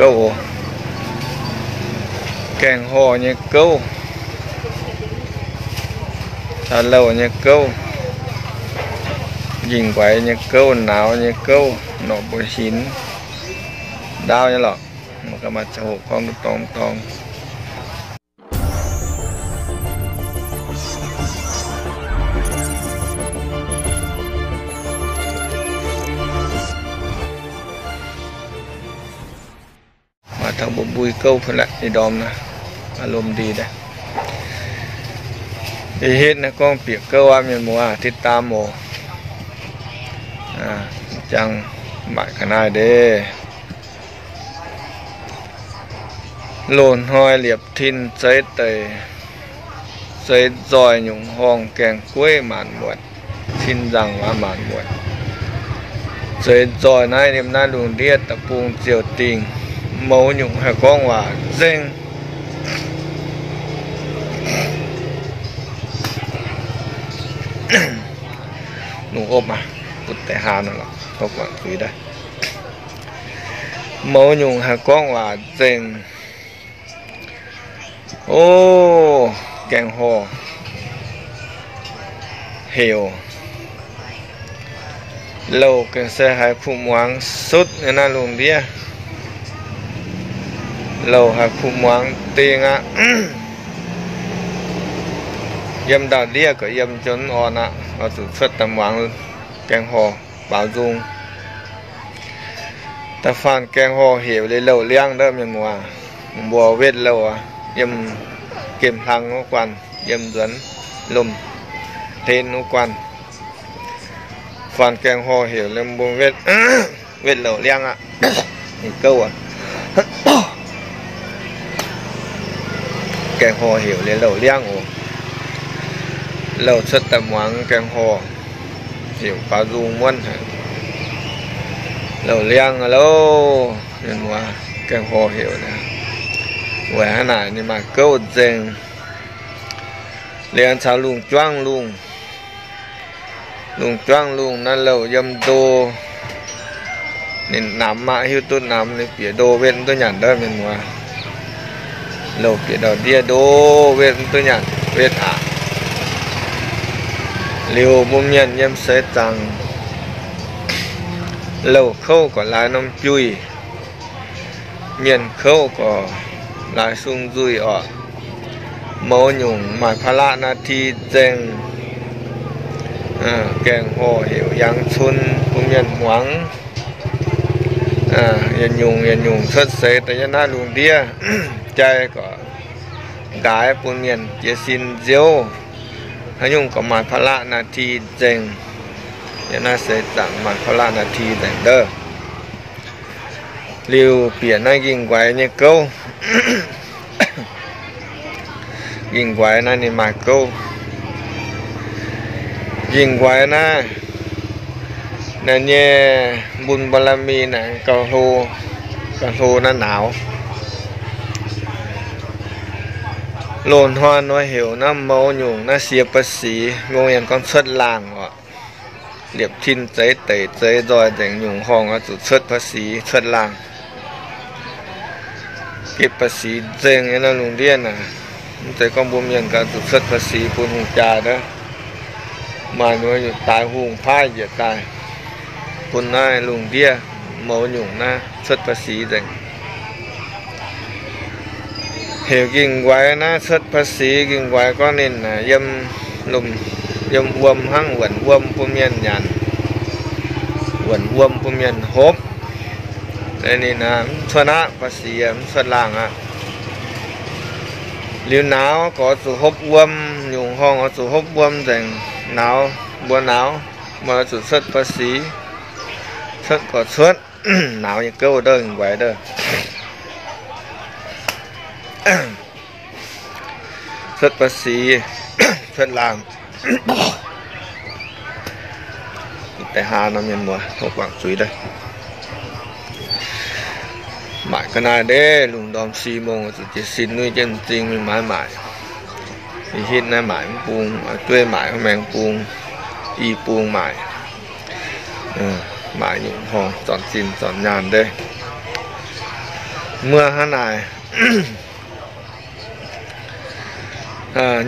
Gouv oc. Gaengh horh nyei gouv, caux louh nyei gouv, nqingh nquaix nyei gouv, nauz nyei gouv, norqc mbuo hinx, ndaauv nyei lorqc. Mv baac maaih ziangh hoc gorngv duqv dorngx dorngx. Maaih taux mbuo mbui gouv fai la'nyeic ndorm naaiv, lomh ndiev daaih. Ih hitv naaiv gorngv bieqc gouv aqv, mienh muoz, ติดตาม oc. Jangx maaic ga'naaiv ndeic. Loz-hnoi liepc tin zeix deic, zeix nzoih nyungc horngh gaengh gueiv maanc muotc, cin nzangc waac maanc muotc. Zeix nzoih naaiv yiem naaiv lungh ndiev da'bung ziouc dingc, mouz nyungc haih gorngv waac nzengc. Lungh opv aqv, butv deix haa nor lorqc, tov guangc zuiz daaih. Mouz nyungc haih gorngv waac nzengc. O, gaengh horh heuc, louh gengh se haiz kuv muangx sutv nyei naaiv lungh ndiev. Louh haiz kuv muangx ding aqv. Yiem ndau-ndiev gauh yiem jienv orn aqv, oix zuqc cuotv daaih muangx gaengh horh baaux nzung. Da'faanh gaengh horh heuc liuz louh liangv ndov mienh muoz, mbuo wetv louh aqv, yiem gemh hlang wuov guanh, yiem nzuonx lomh hlen wuov guanh. Faanh gaengh horh heuc liuz mbuo wetv, wetv louh liangv aqv. Ninh gouv aqv. Gaengh horh heuc liuz louh liangv oc. Louh cuotv daaih muangx gaengh horh heuc baaux nzung muonv haic. Louh liangv aqv loh, mienh muoz, gaengh horh heuc naaiv. Weic hnangv naaic ninh maaih gouv nzengc. Liuz caux lungh juangv lungh, lungh juangv lungh naaiv louh yiem ndo, ninh namx aqv, hiuv duqv namx, ninh bieqc ndo wetv mv duqv nyanc ndov mienh muoz. Louh bieqc ndau-ndiev ndo wetv mv duqv nyanc, wetv aqv. Liuz mbuo mienh yiem seix zaangc, louh kouv gorqv laaix norm juih, mienh kouv gorqv laaix sung nzuih orqc. Mouz nyungc maaih ภาระหน้าที่ nzengc, gaengh horh heuc yangh cun bun mienh muangx. Yietc nyungc yietc nyungc cuotv seix daaih yiem naaiv lungh ndiev, jai gorqv nqaaix bun mienh jiez sin nziouv. Haaix nyungc gorqv maaih ภาระหน้าที่ nzengc, yiem naaiv seix zaangc maaih ภาระหน้าที่ nzengc ndov. Liuz bieqc naaiv nqingh nquaix nyei gouv. Nqingh nquaix naaiv ninh maaih gouv. Nqingh nquaix naaiv, naaiv nyei บุญบารมี naaic gauh hlo, gauh hlo naaiv nauz. Loz-hnoi nor heuc naaiv mouz nyungc naaiv เสียภาษี, mbuo mienh gorngv cuotv laangh orqc. Liepc tin zeix deic zeix nzoih nzengc nyungc horngh oix zuqc cuotv ภาษี, cuotv laangh. เก็บภาษี nzengc nyei naaiv lungh ndiev naaic. Mv zeiz gorngv mbuo mienh ganh zuqc cuotv ภาษี bun hungh jaa ndov. Maaih mbuo yietc daaih hungh paaiv njiec daaih, bun naaiv lungh ndiev mouz nyungc naaiv cuotv ภาษี nzengc. Heuc nqingh nquaix naaiv cuotv ภาษี, nqingh nquaix gorngv ninh yiem, yiem wuom hnangv wuonc wuom bun mienh nyanc, wuonc wuom bun mienh hopv. Ninh mv cuotv aqv, ภาษี mv cuotv laangh aqv. Liuz nauz gorx zuqc hopv wuom, nyungc horngh oix zuqc hopv wuom nzengc. Nauz, mbuo nauz, mbuo zuqc cuotv ภาษี, cuotv gorx cuotv. Nauz nyei gouv ndov, nquaix ndov. Cuotv ภาษี, cuotv laangh. Deix haa nor mienh muoz tov guangc zuiz daaih. Maaic ga'naaiv ndeic, lungh ndorm si mong zuqc jiez sin nuiv jienv m'zing mingh maaiz maaic. Ih hitv naaiv maaic mv bung, dueiv maaic maengx bung, i bung maaic. Maaic nyungc horngh zornc zinh zornc nyaanh ndeic. Muoz hnangv naaic,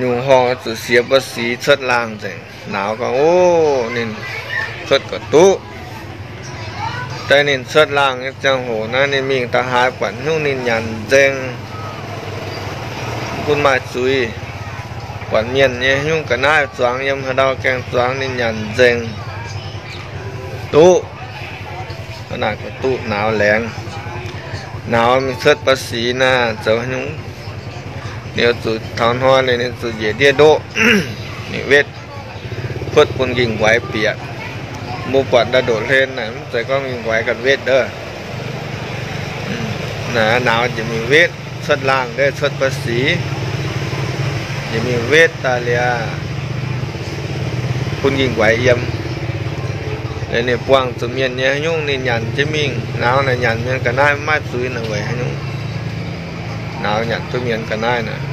nyungc horngh zuqc siex ภาษี cuotv laangh nzengc. Nauz gorngv, o, ninh cuotv gauh duqv. Daaih ninh cuotv laangh nyei ziangh hoc naaiv, ninh mingh da'haaix buatc hnyouv ninh nyanc nzengc, mv gunv maaih zuiz. Buatc mienh nyei hnyouv ga'naaiv zuangx yiem haaix ndau gaengh zuangx ninh nyanc nzengc, duqv. Hnangv naaic gauh duqv nauz laengz. Nauz mingh cuotv ภาษี naaic zoux haaix nyungc? Ninh zuqc taux hnoi ninh, ninh zuqc njiec ndiev ndoqv, ninh wetv, kuotv bun Ngingh Waix bieqc. Mbuo buatc ndau ndoqv hlen naaic, mv zeiz gorngv Ngingh Waix ganh wetv ndov. Naaic nauz njiec mingh wetv, cuotv laangh ndov, cuotv ภาษี, njiec mingh wetv daaih liuz, bun Ngingh Waix yiem. Liuz ninh buangh zuqc mienh nyei haaix nyungc ninh nyanc jienv mingh. Nauz naaic nyanc mienh ga'naaiv maiv zuiz naaic weic haaix nyungc? Nauz nyanc duqv mienh ga'naaiv naaic,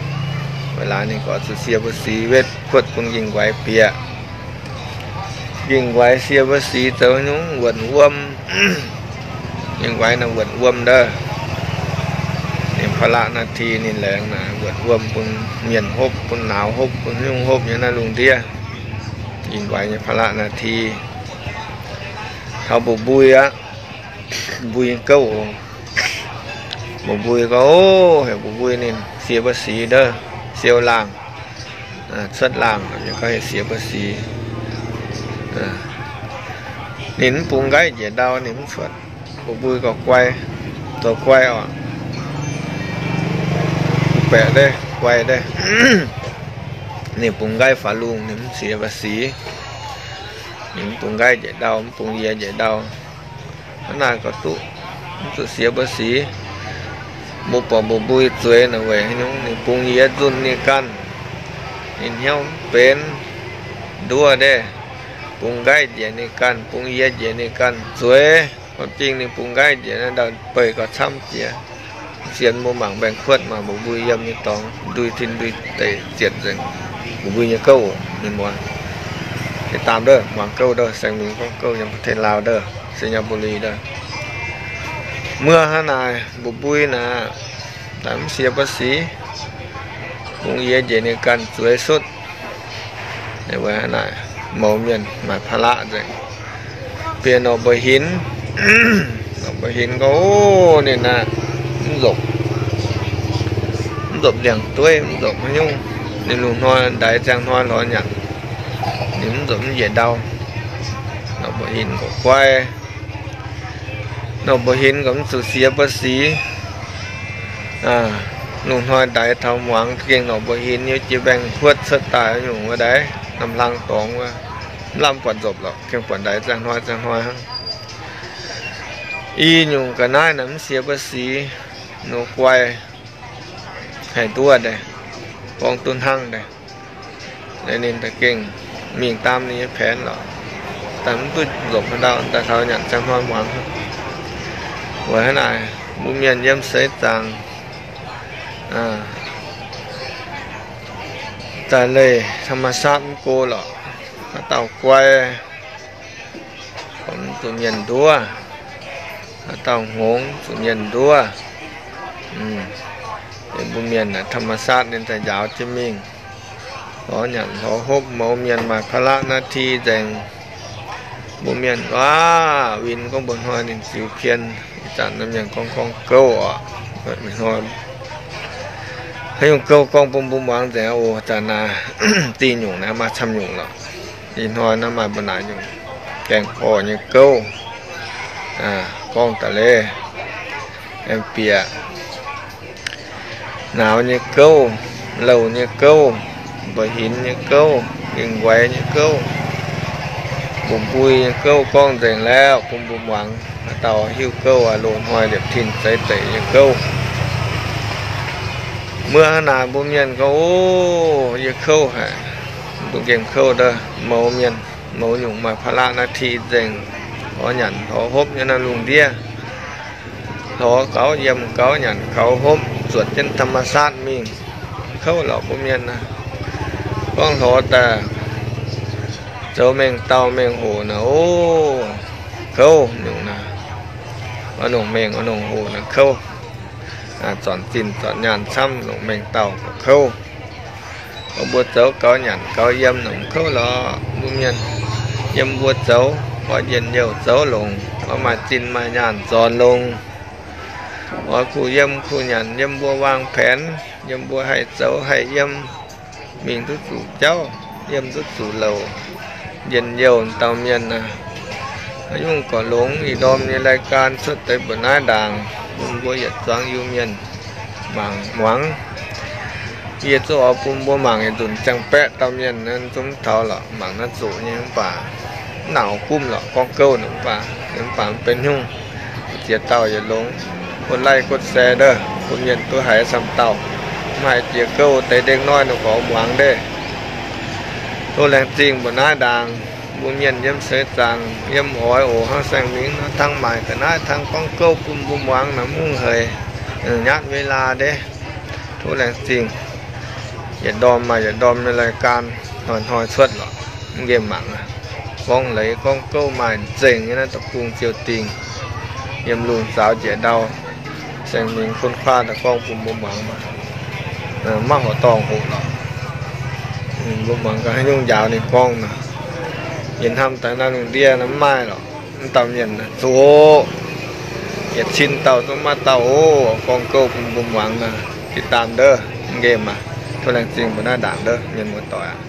weic laaix ninh gorngv zuqc sie ภาษี wetv kuotv bun Ngingh Waix bieqc. Ngingh Waix sie ภาษี zoux haaix nyungc? Wuonc wuom. Ngingh Waix naaic wuonc wuom ndov. Ninh ภาระหน้าที่ ninh laengz naaic wuonc wuom bun mienh hopv, bun nauz hopv, bun haaix nyungc hopv nyei naaiv lungh ndiev. Ngingh Waix nyei ภาระหน้าที่. Taux mba'mbui aqv, mbui nyei gouv oc. Mba'mbui gorngv, o, heuc mba'mbui ninh sie ภาษี ndov, siou laangh, cuotv laangh, yie gorngv heuc sie ภาษี. Ninh mv bungx nqaiv njiec ndau, ninh mv cuotv. Mba'mbui gorngv guai, zoux guai oc. Mv baeqc deix guai deix. Ninh bungx nqaiv faaux lungh, ninh mv sie ภาษี. Ninh mv bungx nqaiv njiec ndau, mv bungx yie njiec ndau. Hnangv naaic gauh duqv, mv zuqc sie ภาษี. Mbuo buatc mba'mbui zueiz naaic weic haaix nyungc? Ninh bungx yie nzunh ninh ganh, ninh hnyouv mv benx nduov deix. Bungx nqaiv njiec ninh ganh, bungx yie njiec ninh ganh zueiz. Gorngv jiex ninh bungx nqaiv njiec naaiv ndau-beiv gauh camv jiex. Sienx mbuo mangc mbaengx-kuotv, mangc mba'mbui yiem nyei dorngx, ndui tin ndui deic zietc nzengc. Mba'mbui nyei gouv, ninh muangx. Deix daamh ndov, muangx gouv ndov, saeng mingh gorngv gouv yiem ประเทศลาว ndov, ชัยบุรี ndov. Muoz hnangv naaic, mba'mbui naaic, daaih mv sie ภาษี, bungx yie njiec ninh ganh zueiz sutv. Weic hnangv naaic, mouz mienh maaih ภาระ nzengc. Bieqc norqc mba'hinx, norqc mba'hinx gorngv, o, ninh naaic mv nzopc, mv nzopc ndiangx-dueiv, mv nzopc haaix nyungc. Ninh lungh hnoi ndaix ziangh hnoi lorz nyanc, ninh mv nzopc mv njiec ndau. Norqc mba'hinx gorngv guai. Norqc mba'hinx gorngv mv zuqc sie ภาษี. Lungh hnoi ndaix taux muangx gengh norqc mba'hinx nyei jiex mbaengx-kuotv cuotv daaih nyungc wuov ndaix, norm hlang dorngx wuov, mv lamh buatc nzopc lorqc, gengh buatc ndaix ziangh hnoi ziangh hnoi hnangv. I nyungc ga'naaiv naaic mv sie ภาษี, nor guai, haih nduov deix, gorngv duqv hnangv deix. Ninh daaih gengh mingh daam ninh nyei แผน lorqc. Daaih mv duqv nzopc haaix ndau, daaih taux nyanc ziangh hnoi muangx. Weic hnangv naaic, mbuo mienh yiem seix zaangc daaih leih ธรรมชาติ mv go lorqc. Haaix dauh guai, mv zuqc mienh nduov. Haaix dauh hngongx, mv zuqc mienh nduov. Mbuo mienh naaic ธรรมชาติ ninh daaih njaaux jienv mingh. Lorz nyanc lorz hopv, mouz mienh maaih ภาระหน้าที่ nzengc. Mbuo mienh waac win gorngv mba'hnoi ninh ziux pien. Ih zanc naaiv mienh gorngv gorngv gouv oc. Haaix nyungc gouv gorngv bun mbuo muangx nzengc oc. Zanc naaiv dih nyungc naaiv maaih camv nyungc lorqc. Ih hnoi naaiv maaih mbuo naaic nyungc gaengh orqc nyei gouv, gorngv daaih leiz, aengx bieqc nauz nyei gouv, louh nyei gouv, mba'hinx nyei gouv, lingh waix nyei gouv, mbui-mbui nyei gouv gorngv nzengc laauh bun mbuo muangx. Haaix dauh hiuv gouv aqv, loz-hnoi liepc tin zeix deic nyei gouv. Muoz-hnaaix mbuo mienh gorngv, o, yie kouv haic, mv dungx nqemh kouv ndov. Mouz mienh, mouz nyungc maaih ภาระหน้าที่ nzengc, lorz nyanc lorz hopv nyei naaiv lungh ndiev, lorz gaux yiem gaux nyanc gaux hopv, zuotc jienv ธรรมชาติ mingh, kouv lorqc mbuo mienh naaiv. Gorngv lorz daaih zoux mengh dauh mengh hoc naaic, o, kouv nyungc naaic. Oix nongc mengh oix nongc hoc naaic kouv. zornc zinh zornc nyaanh camv, longc mengh dauh gauh kouv. Oix mbuo zoux gaux nyanc gaux yiem nor mv kouv lorqc. Mbuo mienh yiem mbuo zoux, oix njien-youh zoux longc, oix maaih zinh maaih nyaanh zornc longc. Oix kuh yiem kuh nyanc yiem mbuo wang paenx, yiem mbuo haih zoux haih yiem, mingh duqv zuqc jauv, yiem duqv zuqc louc, njien-youh dauh mienh aac. Haaix nyungc gorqv longx, ih ndorm nyei รายการ cuotv deix mbuoqc naaiv ndaangc bun mbuo yietc zuangx Iu-Mienh mangc muangx. Yie zungv oix bun mbuo mangc yietc nzunc ziangh baeqv dauh mienh, zungv taux lorqc mangc naaiv zuqc nyei mv baac mv nangc oix gumv lorqc, gorngv gouv mv baac, mv baac mv benx nyungc. Ziex dauh yietc longx, กดไลค์ กดแชร์ ndov, bun mienh duqv haiz camv dauh. Mv haiz jiex gouv deix เด็กน้อย ninh gorx muangx ndeic. Tov laengz zingh mbuoqc naaiv ndaangc, mbuo mienh yiem seix zaangc yiem oix oc, hnangv saeng-mingh nor, hnangv maaic ga'naaiv hnangv gorngv gouv bun mbuo muangx naaic mv hungh haic, nyaatv เวลา ndeic. Tov laengz zingh. Yietc ndorm maaih yietc ndorm nyei รายการ hnoi-hnoi cuotv lorqc, mv nqemh mangc. Gorngv leiz gorngv gouv maaih nzengc nyei naaiv deic-bung ziouc dingh, yiem lungh zaaux njiec ndau, saeng-mingh ค้นคว้า daaih gorngv bun mbuo muangx. Maiv horqc dorngh hoqc lorqc. Mbuo muangx gaax haaix nyungc njaaux ninh gorngv nor. Yie hnamv daaih naaiv lungh ndiev naaiv mv maaih lorqc, mv dauh mienh zoqc, yietc cin dauh zungv maiv dauh oc, gorngv gouv bun mbuo muangx nor. ติดตาม ndov, mv nqemh aac. Tov laengz zingh mbuoqc naaiv ndaangc ndov, mienh muoz-doic aac.